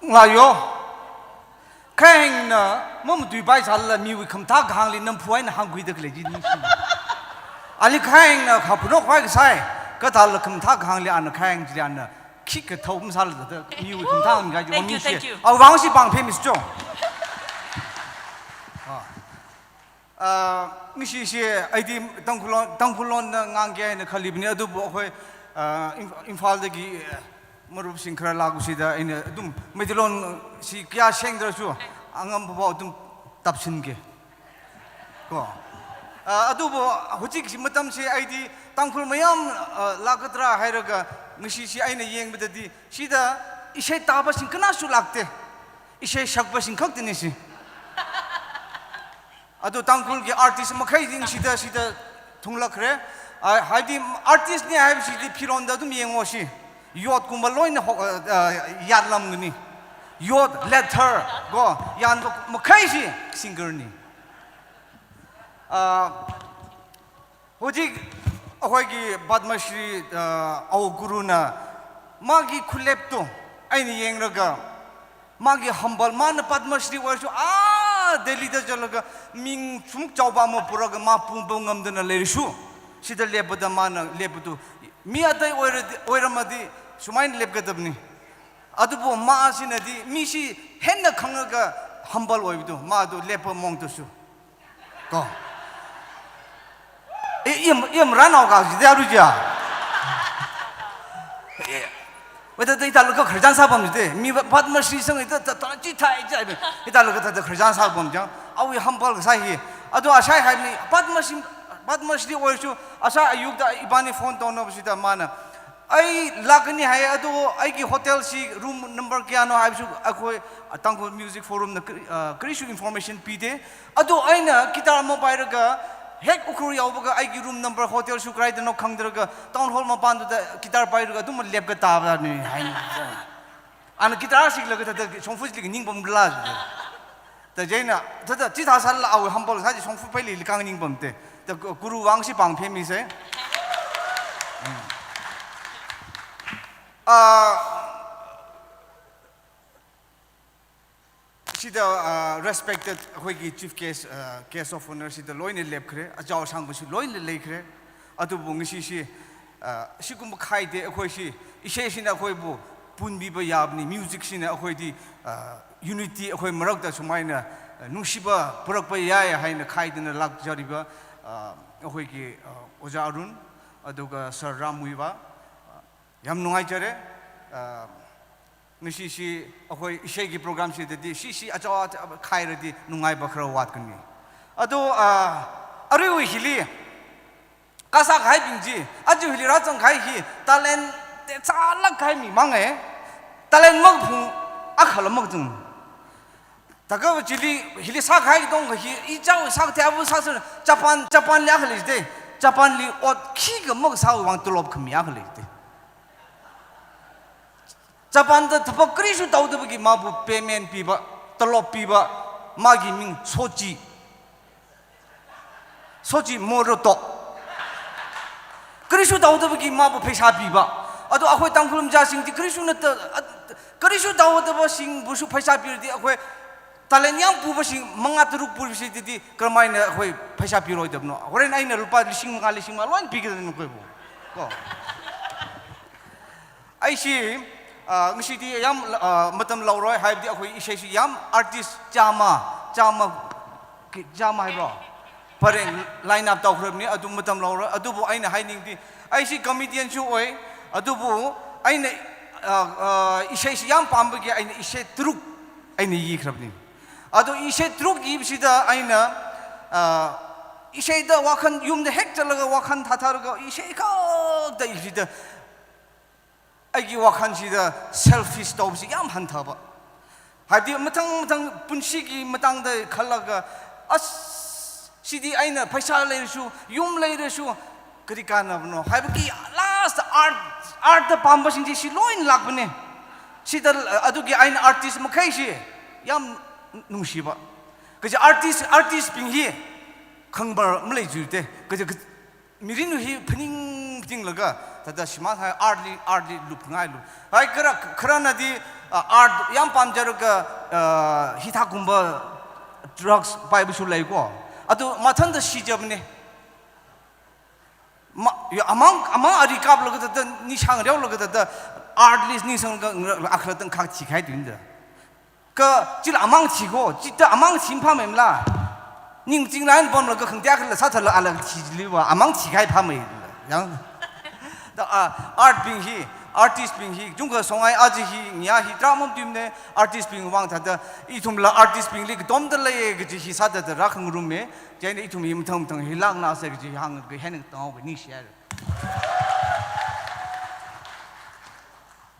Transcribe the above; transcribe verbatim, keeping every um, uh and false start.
ꯉꯥꯏꯌꯣ꯫ ꯈꯔ ꯍꯦꯟꯅ ꯃꯃꯨ ꯇꯨꯏ ꯄꯥꯏ ꯁꯥꯜꯂ ꯃꯤꯋꯤ ꯈꯝꯊꯥ ꯈꯥꯡꯂꯤ ꯅꯝꯐꯨ ꯍꯥꯏꯅ ꯍꯥꯡꯈꯨꯏꯗ ꯂꯩꯖꯤ ꯅꯤꯡꯁꯤꯡ꯫ ꯑꯂꯤ ꯈꯔ ꯍꯦꯟꯅ ꯈꯥ ꯄꯨꯅꯣꯛ ꯈ꯭ꯋꯥꯏ ꯁꯥꯏ꯫ ꯀ ꯊꯥꯜꯂ ꯈꯝꯊꯥ ꯈꯥꯡꯂꯤ ꯑꯅ ꯈꯔ ꯍꯦꯟ ꯖꯤꯂꯤ ꯑꯅ ꯈꯤꯛꯀ ꯊꯧ ꯑꯃ ꯁꯥꯜꯂꯗ ꯃꯤꯋꯤ ꯈꯝꯊꯥ ꯍꯥꯡꯈꯥꯏ Thank you, ꯃꯃꯤꯡꯁꯦ꯫ Thank you. ꯑ, ꯋꯥꯡꯁꯤ ꯄꯥꯡ ꯐꯦꯃꯤꯁ ꯆꯣ꯫ ꯑ꯫ ꯑ, ꯉꯁꯤꯁꯦ ꯑꯩꯗꯤ ꯇꯥꯡꯈꯨꯜ ꯂꯣꯟ, ꯇꯥꯡꯈꯨꯜ ꯂꯣꯟꯗ ꯉꯥꯡꯒꯦ ꯍꯥꯏꯅ ꯈꯜꯂꯤꯕꯅꯤ, ꯑꯗꯨꯕꯨ ꯑꯩꯈꯣꯏ, ꯑ, ꯏꯝꯐ-, ꯏꯝꯐꯥꯜꯗꯒꯤ, ꯑ, ꯃꯔꯨꯞꯁꯤꯡ ꯈꯔ ꯂꯥꯛꯄꯁꯤꯗ ꯑꯩꯅ ꯑꯗꯨꯝ ꯃꯩꯇꯩꯂꯣꯟꯁꯤ ꯀꯌꯥ ꯁꯦꯡꯗ꯭ꯔꯁꯨ ꯑꯉꯝꯕ ꯐꯥꯎ ꯑꯗꯨꯝ ꯇꯞꯁꯤꯟꯒꯦ ꯀꯣ꯫ ꯑ, ꯑꯗꯨꯕꯨ ꯍꯧꯖꯤꯛꯁꯤ ꯃꯇꯝꯁꯤ ꯑꯩꯗꯤ ꯇꯥꯡꯈꯨꯜ ꯃꯌꯥꯝ, ꯑ, ꯂꯥꯛꯀꯗ꯭ꯔꯥ ꯍꯥꯏꯔꯒ ꯉꯁꯤꯁꯤ ꯑꯩꯅ ꯌꯦꯡꯕꯗꯗꯤ ꯁꯤꯗ ꯏꯁꯩ ꯇꯥꯕꯁꯤꯡ ꯀꯅꯥꯁꯨ ꯂꯥꯛꯇꯦ, ꯏꯁꯩ ꯁꯛꯄꯁꯤꯡ ꯈꯛꯇꯅꯤ ꯁꯤ꯫ ꯑꯗꯣ ꯇꯥꯡꯈꯨꯜꯒꯤ ꯑꯥꯔꯇꯤꯁ ꯃꯈꯩꯁꯤꯡ ꯁꯤꯗ, ꯁꯤꯗ ꯊꯨꯡꯂꯛꯈ꯭ꯔꯦ꯫ ꯑ, ꯍꯥꯏꯗꯤ ꯑꯥꯔꯇꯤꯁꯅꯤ ꯍꯥꯏꯕꯁꯤꯗꯤ ꯐꯤꯔꯣꯟꯗ ꯑꯗꯨꯝ ꯌꯦꯡꯉꯣ ꯁꯤ꯫ ꯌꯣꯠꯀꯨꯝꯕ ꯂꯣꯏꯅ ꯍꯣ-, ꯑ, ꯑ, ꯌꯥꯠꯂꯝꯒꯅꯤ꯫ ꯌꯣꯠ, leather, ꯀꯣ, ꯌꯥꯟꯕ ꯃꯈꯩꯁꯤ ꯁꯤꯡꯒꯔꯅꯤ꯫ ꯑ, ꯍꯧꯖꯤꯛ ꯑꯩꯈꯣꯏꯒꯤ ꯄꯗꯃ ꯁ꯭ꯔꯤ, ꯑ, ꯑꯧ ꯒꯨꯔꯨꯅ ꯃꯥꯒꯤ ꯈꯨꯂꯦꯞꯇꯣ ꯑꯩꯅ ꯌꯦꯡꯂꯒ ꯃꯥꯒꯤ humble, ꯃꯥꯅ ꯄꯗꯃ ꯁ꯭ꯔꯤ ꯑꯣꯏꯔꯁꯨ ꯑꯥ ꯗꯦꯜꯂꯤꯗ ꯆꯠꯂꯒ ꯃꯤꯡ ꯁꯨꯝ ꯆꯥꯎꯕ ꯑꯃ ꯄꯨꯔꯒ ꯃꯥ ꯄꯨꯕ ꯉꯝꯗꯅ ꯂꯩꯔꯁꯨ ꯁꯤꯗ ꯂꯦꯞꯄꯗ ꯃꯥꯅ ꯂꯦꯞꯄꯗꯨ ꯃꯤ ꯑꯇꯩ ꯑꯣꯏꯔꯗꯤ, ꯑꯣꯏꯔꯝꯃꯗꯤ ꯁꯨꯃꯥꯏꯅ ꯂꯦꯞꯀꯗꯕꯅꯤ꯫ ꯑꯗꯨꯕꯨ ꯃꯥꯁꯤꯅꯗꯤ ꯃꯤꯁꯤ ꯍꯦꯟꯅ ꯈꯪꯉꯒ humble ꯑꯣꯏꯕꯗꯣ ꯃꯥꯗꯣ ꯂꯦꯞꯄ ꯃꯑꯣꯡꯗꯨꯁꯨ ꯀꯣ꯫ ꯑꯦ, ꯏꯝ, ꯏꯝ ꯔꯥꯅꯥꯎ ꯀꯥꯁꯤꯗꯤ ꯑꯔꯨꯖꯤꯌꯥ꯫ ꯑꯦ, ꯋꯦꯗ ꯗ ꯏꯇꯥ ꯂꯨꯀ ꯈꯔꯖꯥꯟ ꯁꯥꯐꯝꯁꯤꯗꯤ ꯃꯤ ꯄꯗꯃ ꯁ꯭ꯔꯤ ꯁꯪ ꯏꯇ ꯇ ꯇ ꯆꯤ ꯊꯥꯏ ꯆꯥꯏ ꯏꯇꯥ ꯂꯨꯀ ꯇ ꯈꯔꯖꯥꯟ ꯁꯥꯐꯝ ꯖꯥꯡ ꯑꯧ humble ꯀ ꯁꯥꯏ꯫ ꯑꯗꯣ ꯑꯁꯥꯏ ꯍꯥꯏꯕꯅꯤ ꯄꯗꯃ ꯁ꯭ꯔꯤ, ꯄꯗꯃ ꯁ꯭ꯔꯤ ꯑꯣꯏꯔꯁꯨ ꯑꯁꯥꯏ ꯑꯌꯨꯛꯇ ꯏꯕꯥꯅꯤ phone ꯇꯧꯅꯕꯁꯤꯗ ꯃꯥꯅ ꯑꯩ ꯂꯥꯛꯀꯅꯤ ꯍꯥꯏ, ꯑꯗꯨ ꯑꯩꯒꯤ ꯍꯣꯇꯦꯜꯁꯤ room number ꯀꯌꯥꯅꯣ ꯍꯥꯏꯕꯁꯨ ꯑꯩꯈꯣꯏ ꯇꯥꯡꯈꯨꯜ Music Forumꯅ ꯀꯔꯤ-, ꯑ, ꯀꯔꯤꯁꯨ information ꯄꯤꯗꯦ꯫ ꯑꯗꯨ ꯑꯩꯅ guitar ꯑꯃ ꯄꯥꯏꯔꯒ ꯍꯦꯛ ꯎꯈ꯭ꯔꯨꯜ ꯌꯧꯕꯒ ꯑꯩꯒꯤ room number ꯍꯣꯇꯦꯜꯁꯨ ꯀꯗꯥꯏꯗꯅꯣ ꯈꯪꯗ꯭ꯔꯒ town hall ꯃꯄꯥꯟꯗꯨꯗ guitar ꯄꯥꯏꯔꯒ ꯑꯗꯨꯝ ꯂꯦꯞꯀ ꯇꯥꯕꯅꯤ ꯍꯥꯏꯅ꯫ ꯑꯅ guitar ꯁꯤꯛꯂꯒ ꯊꯗ ꯁꯣꯡꯐꯨꯁꯤꯂꯒ ꯅꯤꯡꯕ ꯑꯃ ꯂꯥꯛꯑꯦ꯫ ꯇꯖꯩꯅ ꯊꯗ ꯆꯤꯊꯥ ꯁꯥꯜꯂ ꯑꯋꯦ humble ꯁꯥꯁꯤ ꯁꯣꯡꯐꯨ ꯄꯩꯂꯤ ꯂꯤꯀꯥꯡ ꯅꯤꯡꯕ ꯑꯝꯇꯦ꯫ ꯇ ꯒꯨꯔꯨ ꯋꯥꯡꯁꯤ ꯄꯥꯡ ꯐꯦꯃꯤꯁꯦ꯫ ꯎꯝ꯫ ꯑꯥ, ꯁꯤꯗ, ꯑ, respected ꯑꯩꯈꯣꯏꯒꯤ chief guest, ꯑ, guest of honour ꯁꯤꯗ ꯂꯣꯏꯅ ꯂꯦꯞꯈ꯭ꯔꯦ, ꯑꯆꯧ ꯑꯁꯥꯡꯕꯁꯨ ꯂꯣꯏꯅ ꯂꯩꯈ꯭ꯔꯦ꯫ ꯑꯗꯨꯕꯨ ꯉꯁꯤꯁꯤ, ꯑ, ꯁꯤꯒꯨꯝꯕ ꯈꯥꯏꯗꯦ꯫ ꯑꯩꯈꯣꯏꯁꯤ, ꯏꯁꯩꯁꯤꯅ ꯑꯩꯈꯣꯏꯕꯨ ꯄꯨꯟꯕꯤꯕ ꯌꯥꯕꯅꯤ, musicꯁꯤꯅ ꯑꯩꯈꯣꯏꯗꯤ, ꯑ, unity ꯑꯩꯈꯣꯏ ꯃꯔꯛꯇ ꯁꯨꯃꯥꯏꯅ, ꯑ, ꯅꯨꯡꯁꯤꯕ ꯄꯨꯔꯛꯄ ꯌꯥꯏ ꯍꯥꯏꯅ ꯈꯥꯏꯗꯅ ꯂꯥꯛꯆꯔꯤꯕ, ꯑ, ꯑꯩꯈꯣꯏꯒꯤ, ꯑ, ꯑꯣꯖꯥ ꯑꯔꯨꯟ, ꯑꯗꯨꯒ sir ꯔꯥꯝ ꯃꯨꯏꯕꯥ, ꯑ, ꯌꯥꯝ ꯅꯨꯡꯉꯥꯏꯖꯔꯦ꯫ ꯑ, ꯉꯁꯤꯁꯤ ꯑꯩꯈꯣꯏ ꯏꯁꯩꯒꯤ programꯁꯤꯗꯗꯤ ꯁꯤꯁꯤ ꯑꯆꯧ ꯑꯆꯧꯕ ꯈꯥꯏꯔꯗꯤ ꯅꯨꯡꯉꯥꯏꯕ ꯈꯔ ꯋꯥꯠꯀꯅꯤ꯫ ꯑꯗꯣ, ꯑ, ꯑꯔꯨꯏ ꯍꯤꯂꯤ ꯀꯁꯥ ꯈꯥꯏꯕꯤꯡꯁꯤ, ꯑꯗꯨ ꯍꯤꯂꯤ ꯔꯥꯆꯪ ꯈꯥꯏ ꯍꯤ talent ꯇꯦ ꯆꯥꯂꯛ ꯈꯥꯏ ꯃꯤ ꯃꯥꯡꯉꯦ꯫ Talent ꯃꯛ ꯐꯨꯡ ꯑꯈꯜ ꯑꯃꯛ ꯆꯨꯝ꯫ ꯇꯒꯕ ꯆꯤꯂꯤ ꯍꯤꯂꯤ ꯁꯥ ꯈꯥꯏ ꯗꯣꯡ ꯍꯤ ꯏ ꯆꯥꯎ ꯁꯥ ꯊꯦ ꯑꯕꯨ ꯁꯥ ꯁꯨ ꯆꯄꯥꯟ, ꯆꯄꯥꯟ ꯂꯤ ꯑꯈꯜ ꯂꯩꯁꯤꯗꯦ꯫ ꯆꯄꯥꯟ ꯂꯤ ꯑꯣꯠ ꯈꯤꯒ ꯃꯛ ꯁꯥ ꯋꯥꯡ ꯇꯣꯂꯣꯞ ꯈꯃꯤ ꯑꯈꯜ ꯂꯩꯁꯤꯗꯦ꯫ ꯖꯄꯥꯟꯗ ꯊꯕꯛ ꯀꯔꯤꯁꯨ ꯇꯧꯗꯕꯒꯤ ꯃꯥꯕꯨ payment ꯄꯤꯕ, ꯇꯣꯂꯣꯞ ꯄꯤꯕ, ꯃꯥꯒꯤ ꯃꯤꯡ ꯁꯣꯆꯤ, ꯁꯣꯆꯤ ꯃꯣꯔꯣꯇꯣ꯫ ꯀꯔꯤꯁꯨ ꯇꯧꯗꯕꯒꯤ ꯃꯥꯕꯨ ꯄꯩꯁꯥ ꯄꯤꯕ꯫ ꯑꯗꯣ ꯑꯩꯈꯣꯏ ꯇꯥꯡꯈꯨꯜ ꯃꯆꯥꯁꯤꯡꯗꯤ ꯀꯔꯤꯁꯨ ꯅꯠꯇ-, ꯑ-, ꯀꯔꯤꯁꯨ ꯇꯧꯗꯕꯁꯤꯡꯕꯨꯁꯨ ꯄꯩꯁꯥ ꯄꯤꯔꯗꯤ ꯑꯩꯈꯣꯏ talent ꯌꯥꯝ ꯄꯨꯕꯁꯤꯡ ꯃꯉꯥ ꯇꯔꯨꯛ ꯄꯨꯔꯤꯕꯁꯤꯗꯤ ꯀꯔꯝꯍꯥꯏꯅ ꯑꯩꯈꯣꯏ ꯄꯩꯁꯥ ꯄꯤꯔꯣꯏꯗꯕꯅꯣ? ꯍꯣꯔꯦꯟ ꯑꯩꯅ ꯂꯨꯄꯥ ꯂꯤꯁꯤꯡ ꯃꯉꯥ, ꯂꯤꯁꯤꯡ ꯃꯉꯥ ꯂꯣꯏꯅ ꯄꯤꯒꯗꯕꯅꯤ ꯅꯈꯣꯏꯕꯨ꯫ ꯀꯣ꯫ ꯑꯩꯁꯤ, ꯑ, ꯉꯁꯤꯗꯤ ꯌꯥꯝ, ꯑ, ꯃꯇꯝ ꯂꯧꯔꯣꯏ, ꯍꯥꯏꯕꯗꯤ ꯑꯩꯈꯣꯏ ꯏꯁꯩꯁꯤ ꯌꯥꯝ artist ꯆꯥꯝꯃ, ꯆꯥꯝꯃ, ꯆꯥꯝꯃ ꯍꯥꯏꯕ꯭ꯔꯣ? ꯐꯔꯦ, line up ꯇꯧꯈ꯭ꯔꯕꯅꯤ, ꯑꯗꯨ ꯃꯇꯝ ꯂꯧꯔꯣꯏ꯫ ꯑꯗꯨꯕꯨ ꯑꯩꯅ ꯍꯥꯏꯅꯤꯡꯗꯤ, ꯑꯩꯁꯤ comedianꯁꯨ ꯑꯣꯏ, ꯑꯗꯨꯕꯨ ꯑꯩꯅ, ꯑ, ꯑ, ꯏꯁꯩꯁꯤ ꯌꯥꯝ ꯄꯥꯝꯕꯒꯤ ꯑꯩꯅ ꯏꯁꯩ ꯇꯔꯨꯛ ꯑꯩꯅ ꯏꯈ꯭ꯔꯕꯅꯤ꯫ ꯑꯗꯣ ꯏꯁꯩ ꯇꯔꯨꯛ ꯏꯕꯁꯤꯗ ꯑꯩꯅ, ꯑ, ꯏꯁꯩꯗ ꯋꯥꯈꯜ, ꯌꯨꯝꯗ ꯍꯦꯛ ꯆꯠꯂꯒ ꯋꯥꯈꯜ ꯊꯥꯊꯔꯒ ꯏꯁꯩ ꯈꯛꯇ ꯏꯕꯁꯤꯗ ꯑꯩꯒꯤ ꯋꯥꯈꯜꯁꯤꯗ selfish ꯇꯧꯕꯁꯤ ꯌꯥꯝ ꯍꯟꯊꯕ꯫ ꯍꯥꯏꯕꯗꯤ ꯃꯊꯪ ꯃꯊꯪ ꯄꯨꯟꯁꯤꯒꯤ ꯃꯇꯥꯡꯗ ꯈꯜꯂꯒ, "ꯑꯁ, ꯁꯤꯗꯤ ꯑꯩꯅ ꯄꯩꯁꯥ ꯂꯩꯔꯁꯨ, ꯌꯨꯝ ꯂꯩꯔꯁꯨ ꯀꯔꯤ ꯀꯥꯟꯅꯕꯅꯣ?" ꯍꯥꯏꯕꯒꯤ last art, artꯇ ꯄꯥꯝꯕꯁꯤꯡꯁꯤ ꯁꯤ ꯂꯣꯏꯅ ꯂꯥꯛꯄꯅꯦ꯫ ꯁꯤꯗ, ꯑꯗꯨꯒꯤ ꯑꯩꯅ artist ꯃꯈꯩꯁꯤ ꯌꯥꯝ ꯅꯨꯡꯁꯤꯕ꯫ ꯀꯩꯁꯦ artist, artistꯁꯤꯡꯁꯤ ꯈꯪꯕ ꯑꯃ ꯂꯩꯖꯨꯗꯦ꯫ ꯀꯩꯁꯦ ꯃꯤꯔꯤꯟ ꯍꯤ ꯐꯅꯤꯡ ꯐꯅꯤꯡꯂꯒ ꯇꯗ ꯁꯤꯃꯥ ꯍꯥꯏ artꯂꯤ, artꯂꯤ ꯂꯨꯞ ꯉꯥꯏ ꯂꯨꯞ꯫ ꯍꯥꯏ ꯈꯔ, ꯈꯔꯅꯗꯤ, ꯑ, art ꯌꯥꯝ ꯄꯥꯝꯖꯔꯒ ꯑ, ꯍꯤꯗꯥꯛꯀꯨꯝꯕ, drugs ꯄꯥꯏꯕꯁꯨ ꯂꯩꯀꯣ꯫ ꯑꯗꯨ ꯃꯊꯟꯇ ꯁꯤꯖꯕꯅꯦ꯫ ꯃꯥ, ꯑꯃꯥꯡ ꯑꯃꯥꯡ ꯑꯔꯤ ꯀꯥꯞꯂꯒꯗ ꯅꯤꯁꯥꯡ ꯌꯥꯎꯂꯒꯗ ꯑꯥꯔꯠꯂꯤꯁ ꯅꯤꯁꯥꯡꯒ ꯑꯈꯔꯇꯪ ꯈꯥꯛ ꯊꯤꯈꯥꯏ ꯇꯨꯏꯅꯤꯗ꯫ ꯀ ꯆꯤꯜ ꯑꯃꯥꯡ ꯊꯤꯈꯣ ꯆꯤꯠꯇ ꯑꯃꯥꯡ ꯊꯤꯝ ꯐꯥꯃꯦꯝꯂꯥ꯫ ꯅꯤꯡ ꯆꯤꯡ ꯂꯥꯏꯟ ꯄꯝꯂꯒ ꯈꯪꯇꯦꯛ ꯈꯜꯂ ꯁꯥꯊꯜꯂ ꯑꯂꯒ ꯊꯤꯖꯤꯜꯂꯤꯕ ꯑꯃꯥꯡ ꯊꯤꯈꯥꯏ ꯐꯥꯃꯩ꯫ ꯌꯥꯡ꯫ ꯗ ꯑꯥꯔꯠ ꯕꯤꯡ ꯍꯤ, ꯑꯥꯔꯇꯤꯁ ꯕꯤꯡ ꯍꯤ ꯖꯨꯡꯒ ꯁꯣꯉꯥꯏ ꯑꯖꯤ ꯍꯤ ꯉꯤꯌꯥ ꯍꯤ ꯇ꯭ꯔꯥꯃꯝ ꯇꯤꯝꯅꯦ꯫ ꯑꯥꯔꯇꯤꯁ ꯕꯤꯡ ꯋꯥꯡ ꯊꯥꯗ ꯏꯊꯨꯝꯂ ꯑꯥꯔꯇꯤꯁ ꯕꯤꯡ ꯂꯤꯛ ꯗꯣꯝꯗ ꯂꯩꯌꯦ ꯒꯖꯤ ꯍꯤ ꯁꯥꯗꯗ ꯔꯥꯈꯪ ꯔꯨꯝꯃꯦ꯫ ꯆꯦꯅ ꯏꯊꯨꯝ ꯍꯤ ꯃꯊꯪ ꯃꯊꯪ ꯍꯤ ꯂꯥꯛ ꯅꯥꯁꯦ ꯒꯖꯤ ꯍꯥꯡ ꯍꯦꯟꯅ ꯇꯉꯥꯎꯒ ꯅꯤꯡꯁꯤ ꯍꯥꯏꯔ꯫